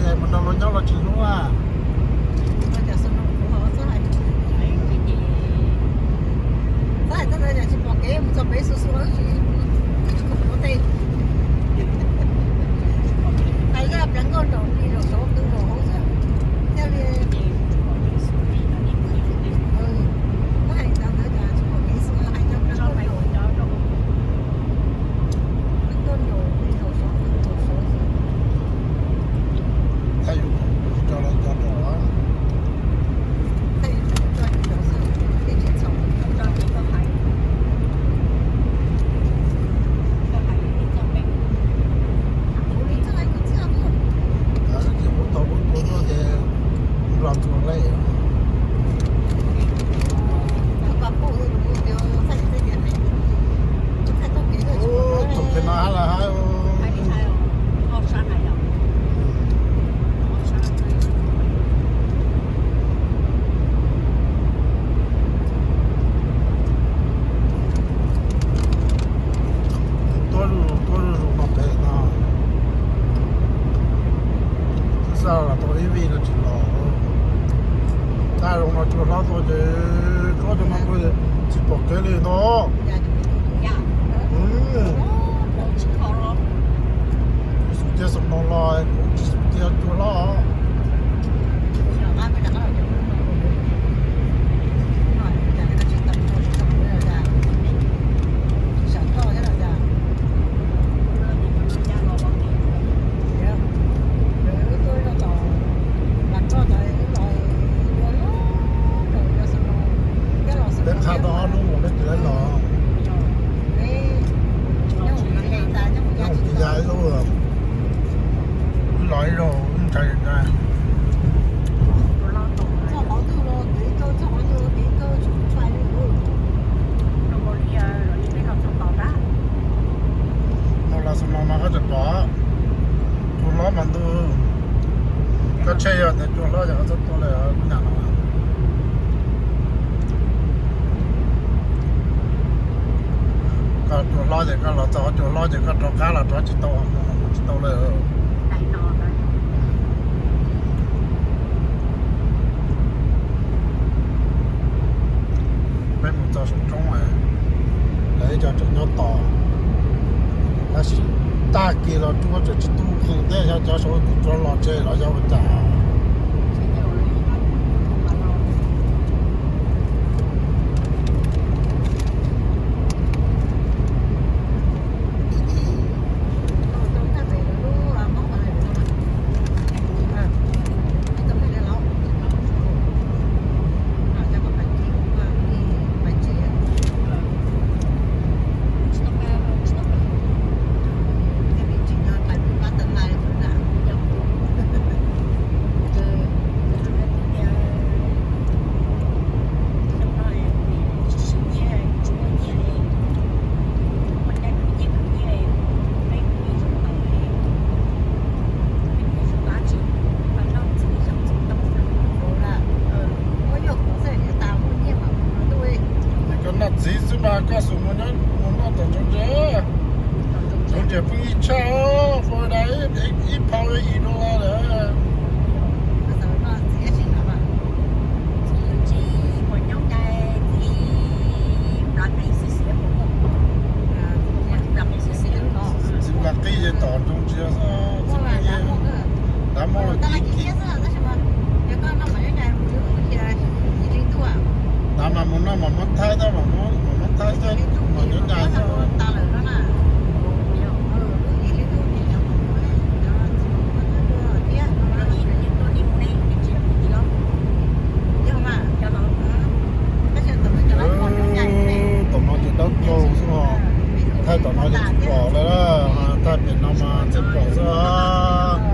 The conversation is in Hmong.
Mus nrog luag nyob los tsis hlub a. Txhob hais txog cov tsis pom kev mus txog pem xua xua, tsis tau mus tej. Hais zaj pleev nkauj nraum plig nraum saud, nraum hauv xwb. Thiaj li, muab hais ntawd ntawd cas tsis pom kev xwb, hais cov pleev nkauj nraum, pleev nkauj nraum plig nraum saud, nraum saud xwb. Thaij yus cov los cov nraum. Ces kuv tau kuv tuav tuaj ces los tuav lej. Tus pem no hab los hab. Tuab zuj zus, tuab zuj zus no pem no. Twb xav los tau ib vij no tsis los. Tag zoo no cua hlob tuaj ces tuab cov no tuaj tsis pom kev li no. Kuv xub tiag xub no los kuv tsis xub tiag cua hlob. Peb qha tau ob hnub uas peb tsis tau los. Nyob ua tib yam ib lub, wb los ib zaug wb ntshai ntshai. Mus los xwb no mas koj tseem pom cua hlob mas ntuj. Koj tshej yog tias cua hlob ces koj txhob tuaj li nyam no. Koj cua hlob ces koj los txog cua hlob ces koj rov qab los rov tsis tau, tsis tau lawm. Peb mus txog saum roob, lawv ib co tseem nyob tos, tab sis tag kis los cua tseem tsis tu qees thiab, xyov cov saum tus tsuav los tseg los yog ua cas. Koj noj txiv xwb mas koj xub mus noj tom tsoov ntsia, tsoov ntsia pheej ib tshaj, ua da ib phau yim dollar lawm. Txiv nplas qij ces tom tsoov ntsia xwb, txiv pheej, dav muaj los kib kib. Dav mas mus noj mas muab thaij tau, mas muab thaij tau mas nyob nyais xwb. Tom no ces dawb paug xwb os, thaij tom no ces tsis pom lawm, thaij pem no mas tseem pom xwb os.